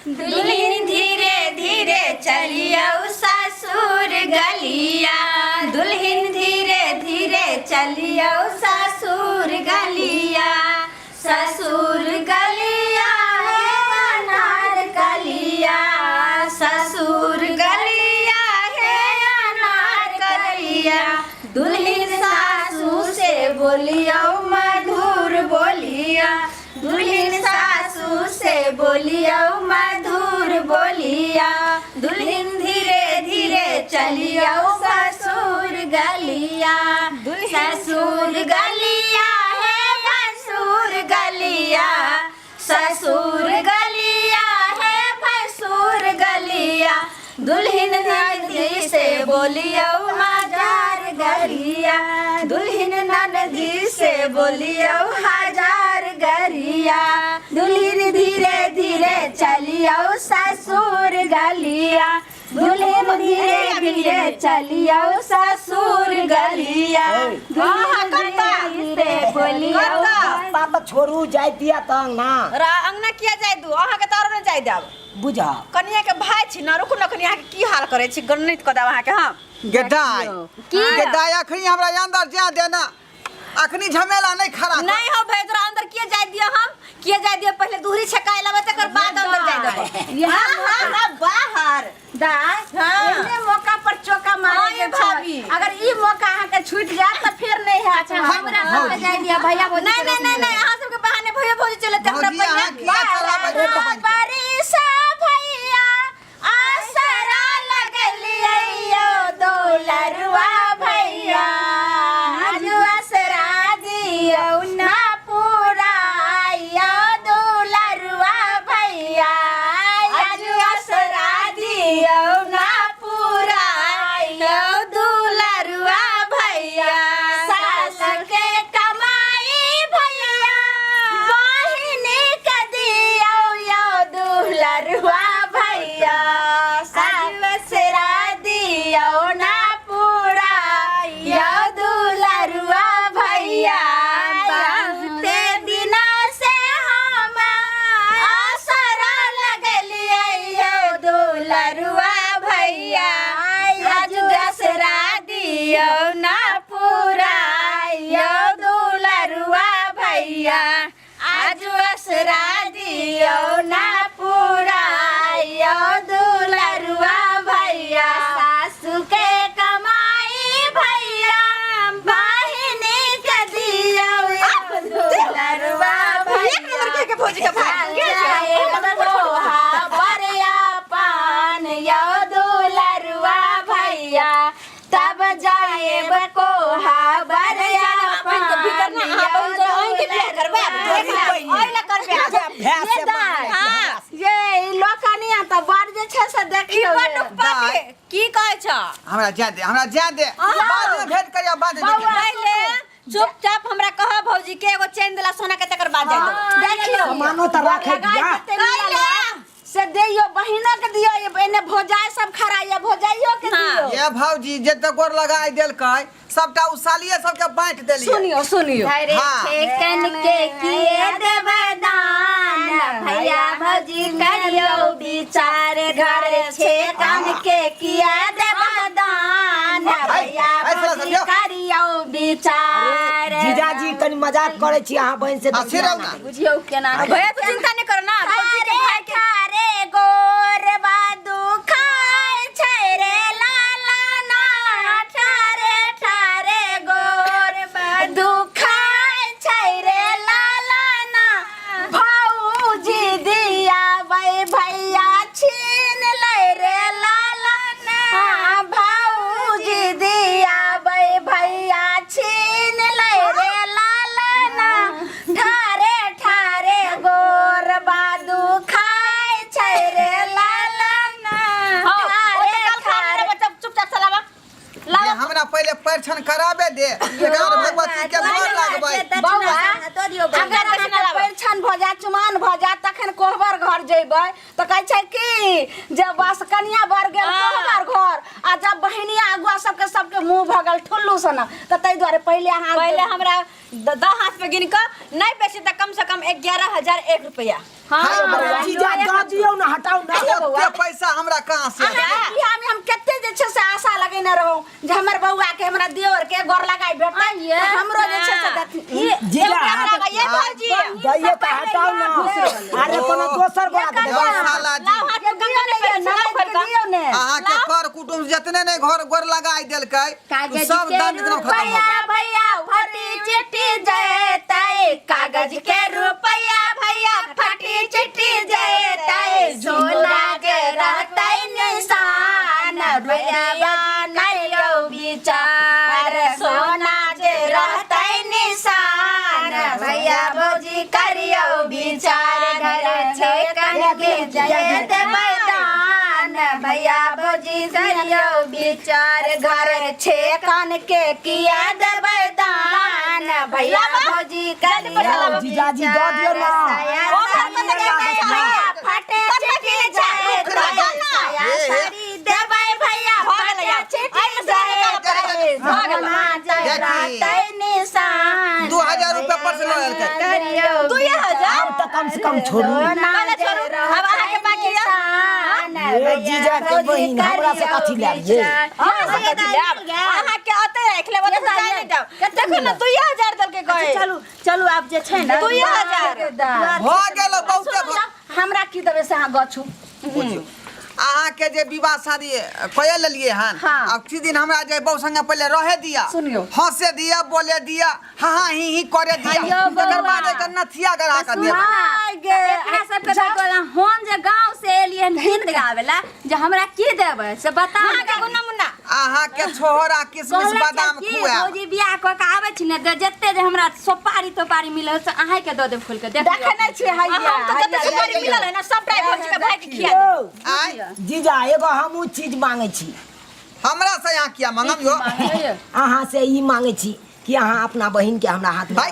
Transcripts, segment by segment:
दुल्हन धीरे धीरे चलियौ ससुर गलिया, दुल्हन धीरे धीरे चलियौ ससुर गलिया, ससुर गलिया हे अनार कलिया, ससुर गलिया हे अनार कलिया, दुल्हन सासू से बोलियौ मधुर बोलिया, दुल्हन सासू से बोलियौ मधुर बोलिया, दुल्हन धीरे धीरे चलियौ ससुर गलिया, ससुर गलिया हे भसुर गलिया, ससुर गलिया हे भसुर गलिया, दुल्हन ननदी से बोलियौ हजार गरिया, दुल्हन ननदी से बोलियौ हजार गरिया, दुल्हन धीरे धीरे चलियौ ससुर गलिया, दुल्हन धीरे धीरे चलियौ ससुर गलिया, दुल्हन धीरे धीरे बोलियौ। रास्ता तऽ छोड़ू, जाय दिया तऽ अंगना। रा अंगना किया जाय दू? अहाँके तऽ आरो नहि जाय देब। बुझा कनिया के भाई छी ना, रुकू ना कनिया, अहाँके की हाल करै छी, गणित कऽ देब अहाँके हम। गेदाय गेदाय, अखनी हमरा अंदर जा देना, अखनी झमेला नहीं खड़ा कर। नहीं हो भाई, तोरा अंदर किया जाय दियो हम? किया जाय दियो? पहले दूरी छकाय लेबै, तकर बाद अंदर जाय देबै। यहाँ हाँ, हाँ, बाहर दाय। हाँ। एहने मौका पर चौका मारे हाँ, के ये छै। भाभी। अगर ई मौका अहाँ के छूट जात तऽ फेर नहीं हैत। हमरा सबके जाय दिया भैया भौजी। नहीं नहीं नहीं नहीं, अहाँ सबके बहाने भैया भौजी चलते हमरा। भौजी, अहाँ किया चलाबै छी तहन? बरिसा भैया आसरा लगलियै दुलरुआ भैया, आजू आसरा दियौ ना पुराइयो दुलरुआ भैया, आजू आसरा दियौ ना पुराइयो दुलरुआ भैया, सास के कमाई भैया बहिनी के दियौ यौ दुलरुआ भैया, सासरा दियौ ना पूरा यौ दुलरुआ भैया, बहुते दिना से हम आसरा लगलियै यौ दुलरुआ भैया, आज दसरा दियौ ना पूरा यौ दुलरुआ भैया, आज असरा दियौ ना पूरा यौ दुलरुआ भैया, सासू के कमाई भैया बहिनी के दियौ यौ दुलरुआ एक नंबर के भौजी के भाई के छै? पान यौ दुलरुआ भैया, तब जाएब कोहा बरिया। पान के भीतर ना अहाँ बहुत जोर अहीं के बियाह करबै आब, देख लेब, ओहि लए करबै आब। भैंस ये से दाय, हाँ। ये ई लोकनिया तऽ बड़ जे छै से देखियौ बड़ ये। नुकपाती की कहै छ? हमरा जा दे, हमरा जा दे, बाद में भेंट करिया, बाद में बौआ, देखिया। पहिले चुपचाप हमरा कह भौजी के एगो चेन देला सोना के, तकर बाद जाय देबो। देखियौ। सामानो तऽ राखै लगाइ दिया। जते मिलल है, से दियौ बहिनो के दियौ, एने भौजाइ सब खड़ा ये, भौजाइयो के दियौ। ये भौजी जते गोर लगाई देलकै सबटा उ सालिये सबके बांटि देलियै। सुनियो सुनियो। अरे हाँ। छेकन के किए देबै दान भैया भौजी, करियौ विचार, घर छेकन के किए देबै दान भैया ऐ साला भौजी, समझो। करियौ विचार। जीजाजी, कनि मजाक करै छी अहाँ बहिन से। हाँ, सिर रहू ना। बुझियौ केना। भैया, तू चिंता नहीं कर ना, भौजी के भाई के ठारे गोर बादू खाय छै रे लाला ना, ठारे ठारे गोर बादू खाय छै रे लाला ना, भौजी दिया बै भैया छीन लै रे लाला ना, भौजी दिया बै भैया छीन लै रे लाला ना, ठारे ठारे गोर बादू खाय छै रे लाला ना, हाँ, ठारे ओते काल खा ठारे। लेबै, बच्चा, चुपचाप चलाबा। ये हमरा पहिले परिछन कराबे दे, तकर बाद भगवती के गोर लागबै। बौआ, अगर अहाँके परिछन छन भऽ जायत, चुमान भऽ जायत, तखन कोहबर घर जेबै तऽ कहै छै कि जे बस कनिया बर गेल कोहबर घर, आ जब बहिनिया अगुआ सबके सबके मुंह भऽ गेल ठुल्लू सनक। तऽ ताहि दुआरे पहिले अहाँ पहिले हमरा 10 हाथ पे गिन कऽ नहीं पैसे तऽ कम से कम 11,001 रुपया। हाँ, अरे जीजा दऽ दियौ ने, हटाउ ने। ओते पैसा हमरा कहाँ से? अहाँके बियाह में हम कते जे छै से आशा लगेने रहौं जे हमर बौआ के, हमरा देवर के गोर लगाई भेटतै, आइये। तऽ हमरो जे छै से देथिन। जीजा हमरा ये भौजी दैये तऽ हटाउ ने। अरे कोनो दोसर गोरा के देबै। यौ साला जी, लाओ हाथ में कंगन नहीं पहने, ननैद लाओ के खोल दियौ ने। अहाँके कर कुटुम्ब जितने ने घर गोर लगाई देलकै, कागज सब के दान इतना खत्म हो रुपया गेल। भैया फटी चिट्ठी जैतै, कागज के रुपया भैया फटी चिट्ठी जैतै, सोना के रहतै निशान भैया नहीं विचार, सोना जे रहतै निशान भैया भौजी करियौ विचार, घर छै कनके जय देबै दान भैया भौजी करियौ विचार, घर छे कन के किया देबै दान भैया भौजी करियौ जीजाजी दऽ दियौ ने। ओ घर पर लगे भैया फटे चिट्ठी जैतै, साया साड़ी देबै भैया फटे चिट्ठी जैतै, सोना जे रहतै निशान 2000 रुपया पर से लऽ लेलकै। करियौ 2000। आब तऽ कम से कम छोड़ू। कहले छोड़ू, अब अहाँके बाकी यऽ। ये जीजा के बहिन हमरा से कथी लेब ये? अहाँ से कथी लेब? अहाँके ओतै राखि लेब, ओतै जाय नहि देब। देखू ने 2000 देलकै कहे। चलू चलू आब जे छै ने 2000 भऽ गेल बहुते भऽ हमरा की देबै से अहाँ गछू। बुझियौ अहाँके जे विवाह शादी कए लेलिए हन, हाँ। अब किछु दिन हमरा जे बहु संगे पहिले रहे दिया, सुनियौ। हंसे दिया, बोले दिया, हाँ हाँ ही ही करे दिया, अयो तकर बौआ। बाद एक नथिया गड़ा के देब। आइ गे, एकरा सबके तऽ कहलहुँ, हम जे गाँव से एलियै हन गीत गाबै ला, जे हमरा की देबै से बता। अहाँके गुन्ना मुन्ना अहाँके छोहरा किशमिश कहलक बादाम कि खुआएब। भौजी बियाह कऽ के आबै छी ने, तऽ जते जे हमरा सोपारी तोपारी मिलल से अहाँके दऽ देब खोलि कऽ, देख देखै लियौ। नहि छियै हैया, हम तऽ जते हैया, सुपारी हैया। मिलल है ना सबटा भौजी के भाई के खिया देब। यौ आँय जीजा एगो हमहूँ चीज मांगै छी। हमरा से यहाँ किया मंगम यो? अहाँ से ई मांगै छी कि अहाँ अपना बहिन के हमरा हाथ में भाई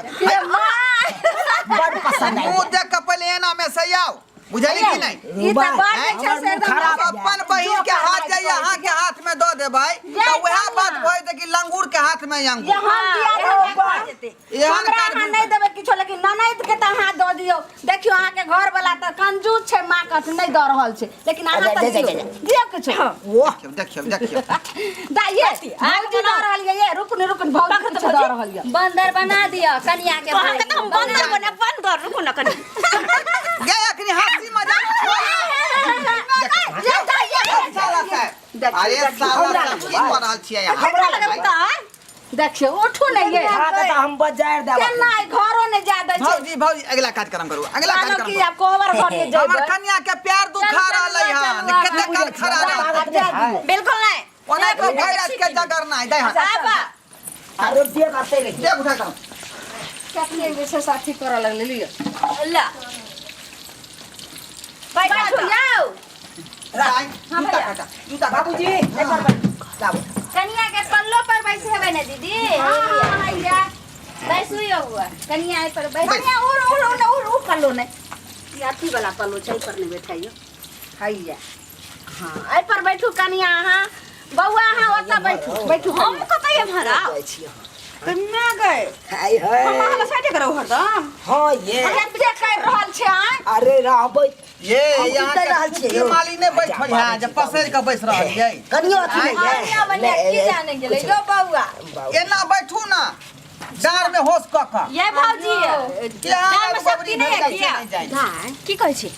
बड़ पसंद मुंह आयल। देख के पहिले एना में से आउ, बुझली कि नहीं? ई तऽ बड़ जे छै हमर से मुँह एकदम खराब अपन बहिन के हाथ जाइए अहाँ के हाथ में दऽ देबै तऽ वएह बात भऽ जेतै कि लंगूर के हाथ में जे अंगूर। हम दिया देबै। एहन हमरा काज अहाँ नहि देबै किछो, लेकिन ननैद के तऽ अहाँ दऽ दियौ। देखियौ अहाँके घर वाला तऽ कंजूस छै, माँ कथ नहि दऽ रहल छै, लेकिन अहाँ तऽ जा, जा, दियौ, दियौ किछो। देखियौ देखियौ देखियौ दा ये भौजी दऽ रहल ये, ये रुकु ने रुकु ने, भौजी किछो दऽ रहल ये। बंदर बना दिअ कनिया के। अहाँके तऽ हम बंदर बने बंदर, रुकू ने कनि। गे अखनी हंसी मजाक छोड़। ये दा ये साला साहब, अरे साला साहब की कऽ रहल छियै अहाँ? हमरा लगबै। देखियौ उठू ने ये। अहाँके तऽ हम बजार देब। केना ई घरो नहि जा दै छै। भौजी भौजी अगला कार्यक्रम करू, अगला कहलहुँ कार्यक्रम कि करू। आब कोहबर घर जे हमर जेबै। कन्या के प्यार दुखा रहलै हन, कते काल खड़ा रहत? बिल्कुल नहीं। ओना तो भरि रात के जगरना है दै हाथ। आबा अरे देख आते रही। देख उठा कर। कखने जे छै से अथी करऽ लगलै, लिअ। ला बैठू यौ। दाइ, जूता काटा, जूता काटा। बाबूजी एक बार बैठ। लाबू। कनिया के पल्लो पर बैसेबै ने दीदी? हाँ, हैया। बैसू यौ बुआ, कनिया एहि पर बैस। कनिया उड़ उड़ उड़ उड़ उड़ पल्लो नहि, ई अथी वाला पल्लो छै, एहि पर नहि बैठाइयो। हैया, हाँ एहि पर बैठू कनिया। अहाँ बौआ अहाँ ओतऽ बैठू, बैठू। हम कतऽ एम्हर आउ? जाइ छी अहाँ। तऽ मैं गए हाय हाय। हम अहाँ साइडे करब हरदम। हाँ ये कते करि रहल छै आँय? अरे रहबै। ये हम यहाँ सुतै रहल के छियै कुकी यौ। माली नहि बैठल है जे पसरि के बैस रहल छियै। कनियो अथी नहि कनिया ये। बनिया की जाने गेलै यौ बौआ। एना बैठू ना, डाँर में होश कऽ कऽ। ये भौजी यहाँ डाँर में शक्ति बबरी नहि है भेल जाइ छै, किया? नहि जाइ। दाइ की कहै छी?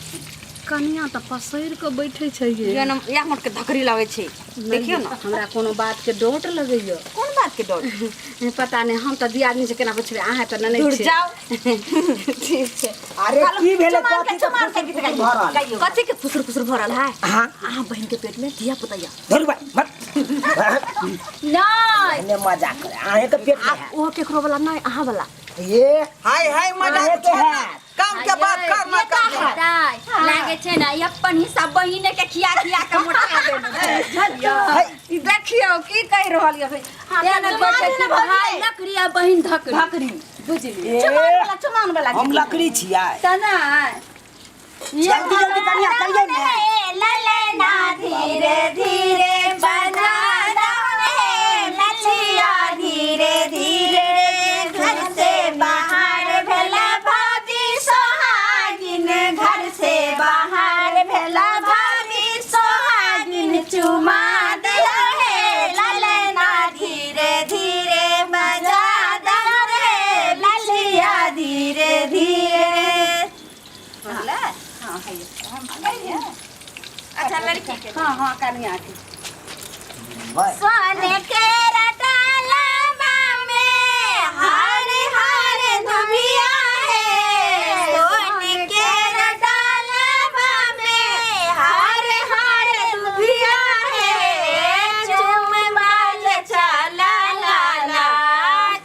कनिया तऽ पसरि कऽ बैठै छै ये। ये न या मोट के धकरी लगै छै, देखियौ ने। हमरा कोनो बात के डोट लगैया। कोन बात के डर? पता नहि, हम तऽ दियादनी से केना पुछबै, अहाँ तऽ ननैद दूर छी। जाओ। ठीक छै। अरे की भेलै? चुमान के कथी के चुमान के फुसुर गीत फुसुर गाइयौ, भऽ रहल? गाइयौ। कथी के फुसुर फुसुर भरल है? हाँ। अहाँ बहिन के पेट में धिया पुता या। धरू भाई मत। नहि ने मजाक करे अहें के पेट में है। ओ केकरो वाला नहीं, अहाँ वाला। ये हाय हाय मजाक अहें के छोड़ ना। है। काम के बात कर ना, काम के बात। दाइ लागे छै ने ई अपन हिस्सा बहिने के खिया खिया के मोटा देने छै, बुझलियै? ई देखियौ की कहि रहल यऽ। हाँ, तें कने ने बैठै कहै छी छै भाई लकड़ी आ बहिन धकड़ी। धकड़ी। बुझलिए चुमान वाला, चुमान वाला हम गीत। लकड़ी छियै। तना जल्दी जल्दी कनिया करियै ने। ललना धीरे धीरे बना दो रे लछिया धीरे धीरे घर से बाहर भेला भाभी सोहागिन घर से बाहर भेला भाभी सोहागिन चुमा दे हे ललना धीरे धीरे बजा दो रे लछिया धीरे धीरे। अच्छा लड़की के हाँ हाँ, कनिया के। सोने के रटाला में हर हर धुबिया है सोने के रटाला में हर हर धुबिया है चुम बाज चला लाला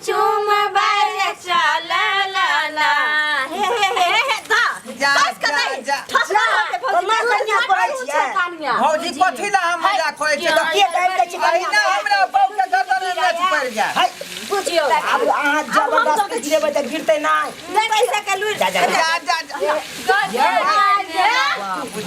चुम बाज चला लाला हे हे हे हे दा जा बस कर जा दे जा। ठस कर दे कोना कनिया करै छियै? कनिया भौजी कथी ला हम मजाक करै छियै? तऽ के दाबि दै छै कनिया? अहिना हमरा बहू के गर्दन में नच पड़ि जाय। है, बुझियौ आब अहाँ जबरदस्ती गिरेबै तऽ गिरतै नहि। पैसा के लूर जा जा जा। जा जा जा।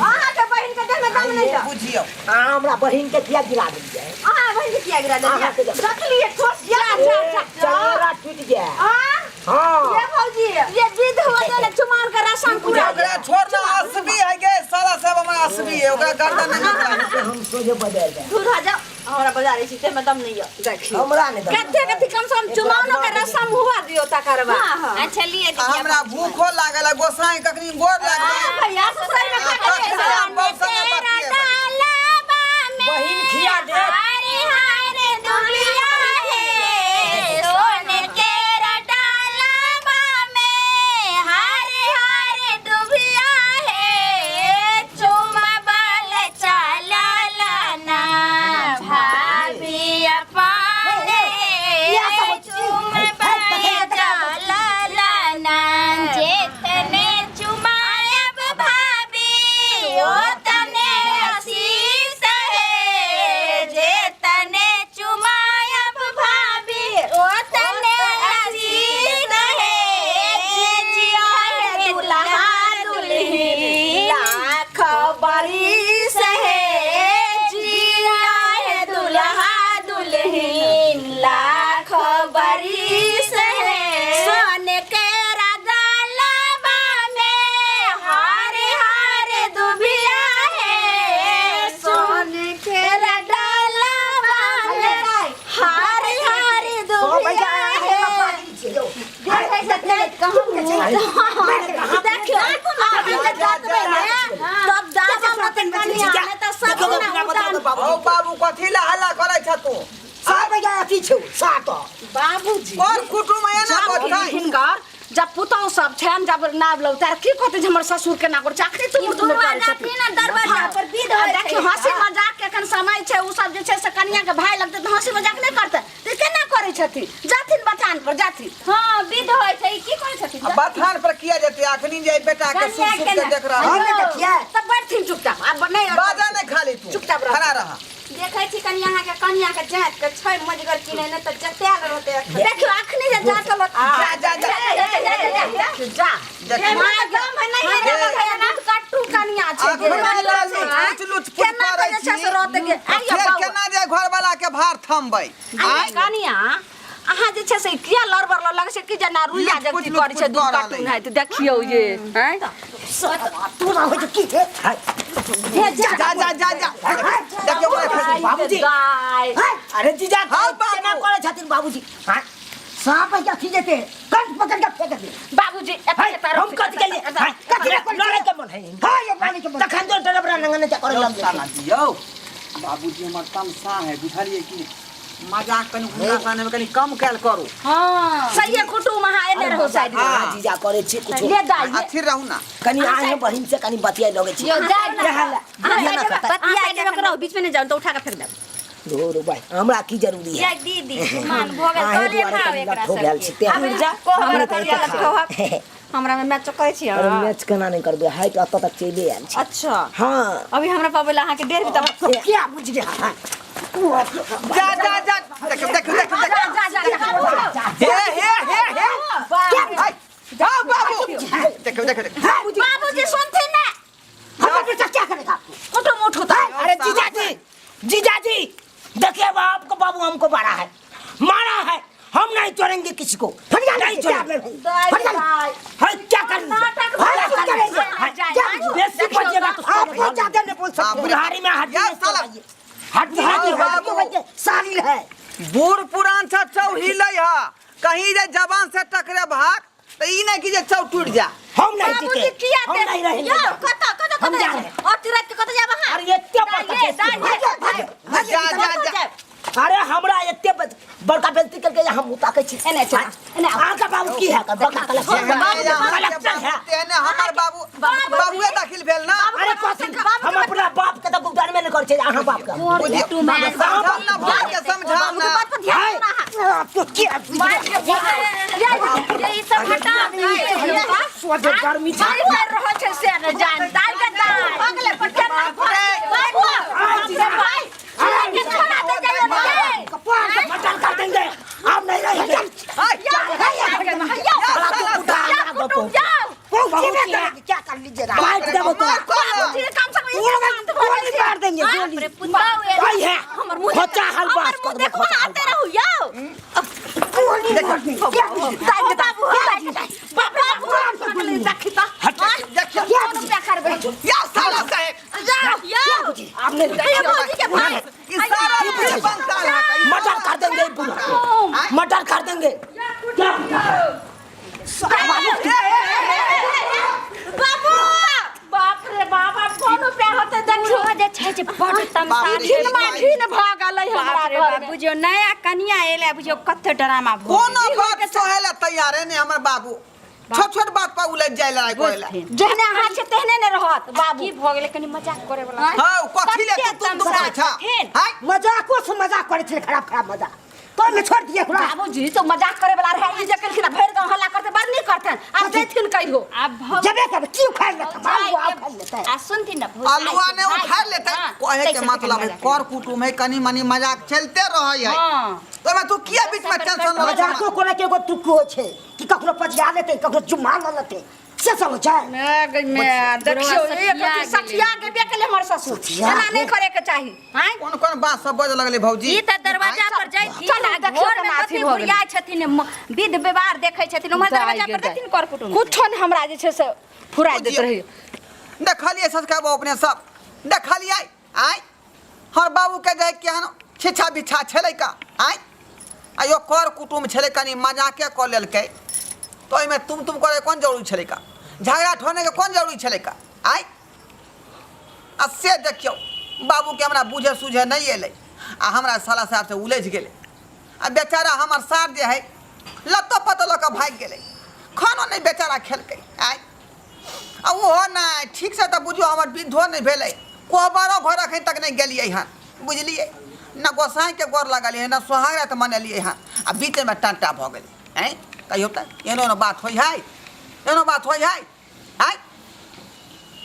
अहाँ के बहिन के देह में दम नहीं है। बुझियौ। अहाँ हमरा बहिन के किया गिरा देलियै? अहाँ बहिन के किया गिरा अहाँ के देलियै? जब- रखलिए ठोस जा जा जा। चंगेरा टूटि गया। हाँ हाँ ये भौजी ये विध हो गेलै चुमान के रसम पूरा। ओकरा छोड़ ना, असबी है गे साला सब हमरा असबी है, ओकरा गर्दन में नच से हम सोझे बदल जाए। दूर आ जाओ, हमरा बाजार छी ते में दम नहीं है। हमरा नहि दम। कते कते कम से कम चुमानो के रसम हुआ दियो तकर बाद। हां हां अच्छा लिए हमरा भूखो लागल है, गोसाई कखनी गोर लागल। भैया ससुराल में खा के कखनी हम बहू संगे बतियेबै। बहिन खिया देत। हरे हरे दुनिया है सोने के रटाला में हरे हरे दुबिया है चुमा बाल चला लाना भाभी अपाने चुम बाल चला लाना जेतने चुमायब भाभी ओतने आशीष है जेतने चुमायब भाभी ओतने आशीष है जिया है दुल्हा दुल्हन लाख बरिस है जिया है दुल्हा दुल्हन लाख बरिस है सोने के रगलबा में हरे हरे दुबिया है सोने के रगलबा में हरे हरे दुबिया है। देखियो अभी जे दाँतबै ने तब दाँतब न तऽ कनिया नहि तऽ सब देखियौ गुना अपना उतान। बतबै बाबूजी। हौ बाबू कथी ला हल्ला करै छ तू? सात बजे अथी छौ सात। बाबूजी कोन कुटुम है ना जब बजतै? हिनकर जब पुतहु सब छनि जब नाव लौ तार की कहते जे हमर ससुर केना करै छै अखनी तुमुर तुमुर करै छथिन। ना दरवाजा पर विध आ होइ छै। देखियौ हँसी मजाक के एखन समय छै, उ सब जे छै से कनिया के भाय लगतै तऽ हँसी मजाक नहि करतै तऽ केना करै छथिन? जाथिन बथान पर जाथिन। हां विध होइ छै ई की करै छथिन? आ बथान पर किया जेतै? अखनी जे बेटा के सुख सुख के देख रहल। हम नहि देखियै। तऽ बैठथिन चुपचाप आब नहि बाजा नहि खाली तू। चुपचाप रह। खड़ा रह। देखै छी कनि अहाँके कनिया के जाँत के छै मजगर कि नहि, नहि तऽ जतेल रहतै एखन। देखियौ अखनी जे जाँतल जा जा जा। जा देखियौ। माय दम है नहीं है हे। दूध कट्टू कनिया छै अखनी जे लुच लुच पुच केना करै के जे छै छी। से रहतै के आइयो फेर बाबू। केना जे घरवाला के भार थमबै? आइ कनिया अहाँ जे छै से किया लड़बड़ लगै छै कि जेना रुइया लुच पुच जगती लुच करै छै पुच दूध कऽ रहल कट्टू है। नहि तऽ देखियौ जे आँय तू ना होइ छै की हे? है, हे जा जा जा जा। देखियौ ओकरा फेर। बाबूजी। गाय है, अरे जीजा हाँ, बाबू। केना करै छथिन बाबूजी? हाँ, साँप है अथी जेतै कंठ पकड़ के फेंक दे। बाबूजी है, हम कथी के लिए? है, कथी ले लड़ै के मन है? हाँ, ये लड़ै के मन। तखन तो डरबरा नंगने जा करै यौ लग। साला जी यौ बाबूजी हमर तमसा है बुझलियै कि नहि? मजाक कनि हुनका सामने कनि कम कयल करू। हां सहिए कुटुम अहाँ एने रहू साइड में। हाँ, जीजा करै छी कुछो। ले दाइ ले। अथिर रहू ना। कनि आहे बहिन से कनि बतियाइ लगै छी। यो जा यहाँ ला, अहाँ यहाँ ना साइड में कतै। बतिया के रहो, बीच में नहीं जाओ तो उठा के फेंक देब। रो रो भाइ, हमरा की जरूरी है? या दीदी मान भऽ गेल आहे तोरे दुआरे खाओ कनि एकरा लट्ठो भेल छी सबके। तें। आब जा हमरा हमरा तऽ एते कहब हमरा में मैच करै छी अरे अहाँ। मैच केना नहि करबै? हाइट एतऽ तक चलि आयल छी। अच्छा हाँ अभी हमरा पाबै ला अहाँके 1.5 बीता क्या बुझ गया? हाँ। जा जा जा। देखियौ देखियौ देखियौ जा जा जा जा। हे हे हे हे हाय, जाओ बाबू देखियौ देखियौ देखियौ बाबूजी सुनथिन ना हमर बेटा क्या करेगा आपको? कुटुम उठो अरे जीजाजी जीजाजी देखिए आपको बाबू हमको मारा है मारा है हम नहीं छोड़ेंगे किसी को नहीं छोड़ेंगे हाँ, क्या करेंगे नाटक हाँ, क्या करेंगे हाँ, क्या बेसी बजेगा तो आपको ज्यादा नहीं बोल सकते बुढ़ारी में हड्डी यार नहीं साला। चलाइए। हड्डी हड्डी बाबू। हड्डी सारी है बूढ़ पुरान सब चौ हिलै ह कहीं जे जवान से टकरे भाग त ई नहीं कि जे चौ टूट जा हम नहीं बाबूजी जीते किया हम नहीं रहेंगे यौ कत कत हम कत जा रहे हैं। अति रात के कत जाब अहाँ अरे एते बड़का दाइये, बेइज्जती दाइये, भागो, भागो। जा जा जा अरे हमरा एते बड़का बेइज्जती करके हम उताकै छी एने चला, एने आओ। अहाँ का बाबू की है बड़का कलेक्टर कलेक्टर है तेहने हमर बाबू बाबूए दाखिल भेल ना अरे कथी हम अपना बाप के तऽ गुदान में नहीं करै छी अहाँ बाप के बुझियौ समझाउ ना भाई के समझाउ ना बात पर ध्यान देना अहाँ आपको की ये ई सब हटा सोझे गर्मी छै की कर रहल छै से ने जान दाल के दाल भऽ गेलै पटका बाबू भाई के छोड़ा दे जाइयो ने कपार के मटन कर देंगे आप नहीं रहेंगे हाय, बहुत क्या कर लीजिएगा बाइक देबो तो मार कोला। कम से कम ई शांत भऽ गोली गेल मार देंगे गोली रे पुताऊ आई है हमर मुंह खोचा हल बास हमर मुंह कर देखो आते रहू यौ गोली मार देंगे दाल के दाल दाल के दाल बाप रे बाप देखी त देखियौ कोन रुपया करबै या साला साहेब जाओ यौ आप नहीं ये भौजी के भाई ई सारा बीर बनता है ई मटर कर देंगे ये पूरा मटर कर देंगे क्या बाबू बाप रे बाप आब कोन रुपया होतै देखियौ जे छै जे बड़ तमसा बाप रे। घिन मा घिन भऽ गेलै हमरा बाप रे घर बाप में बुझियौ नया कनिया एलै बुझियौ कते ड्रामा भऽ कोनो बात सहे ला तैयार है नहीं हमर बाबू छोट छोट बात पर उलझ जाय लड़ाई करे ला जेहने अहाँ छै तेहने ने रहत बाबू की भऽ गेलै कनि मजाक करे वाला हां कथी ले तू तुम तुम तमसा छा छथिन। हाय मजाको से मजाक करे छे खराब खराब मजाक तो में छोड़ दिए खुला बाबूजी तो मजाक करे वाला रहे ई जे केलखिन भरि गाँव हल्ला करते बड़ नीक करतन आब जैथिन कहियो आब भौ जबे कर क्यों खाए लेता माल वो खाए लेता है आ सुनथिन ना भौजाई आलुआ के ने भाई उखाड़ लेते हाँ, कहे के ताहि से मतलब है मजाक कर कुटुम है कनी मनी मजाक चलते रहै है हाँ। तो मैं तू किया बीच में टेंशन लै मजाको करे के एगो तुक होइ छै कि ककरो पजिया लेतै ककरो चुम्मा लऽ लेतै से सब होइ छै देखियौ सठिया एक गेलै। सठिया गेबे केलै हमर ससुर सठिया एना नहि गेल। करे के चाही आँय कोन कोन बात सब बज लगले भौजी ई तऽ दरवाजा पर जाइथिन चलू, आ देखियौ घर में केना कते अथी भऽ गेलै। घुरियाइ छथिन विध व्यवहार देखै छथिन उम्हर दरवाजा पर देखथिन कर कुटुम कुछो ने हमरा जे छै से फुराइ दैत रही देखलिए ससका अपने सब देखलिए आय हर बाबू के जाय केहन छिछा बिछा छलै का आय आ यो कर कुटुम छलै कनी मजाके कऽ लेलकै तऽ ओहिमे तुम तुम करे कोन जरूरी छलै का झगड़ा ठोने के कोन जरूरी छलै का आय आ से देखियौ बाबूके हमरा बुझे सुझे नहि एलै आ हमरा साला साहब से उलझि गेलै आ बेचारा हमर सार जे है लत्तो पत्तो लऽ कऽ भागि गेलै खानो नहि बेचारा खेलकै आय आ ओहो नहि ठीकसँ तऽ बुझियौ हमर विधो नहि भेलै कोहबरो घर एखन तक नहि गेलियै हन बुझलियै ने गोसाइके गोर लगलियै ने सोहाग राति मनेलियै हन आ बीचेमे टंटा भऽ गेलै आँय कहियौ तऽ एहनो एहनो बात होइ हइ एहनो बात होइ हइ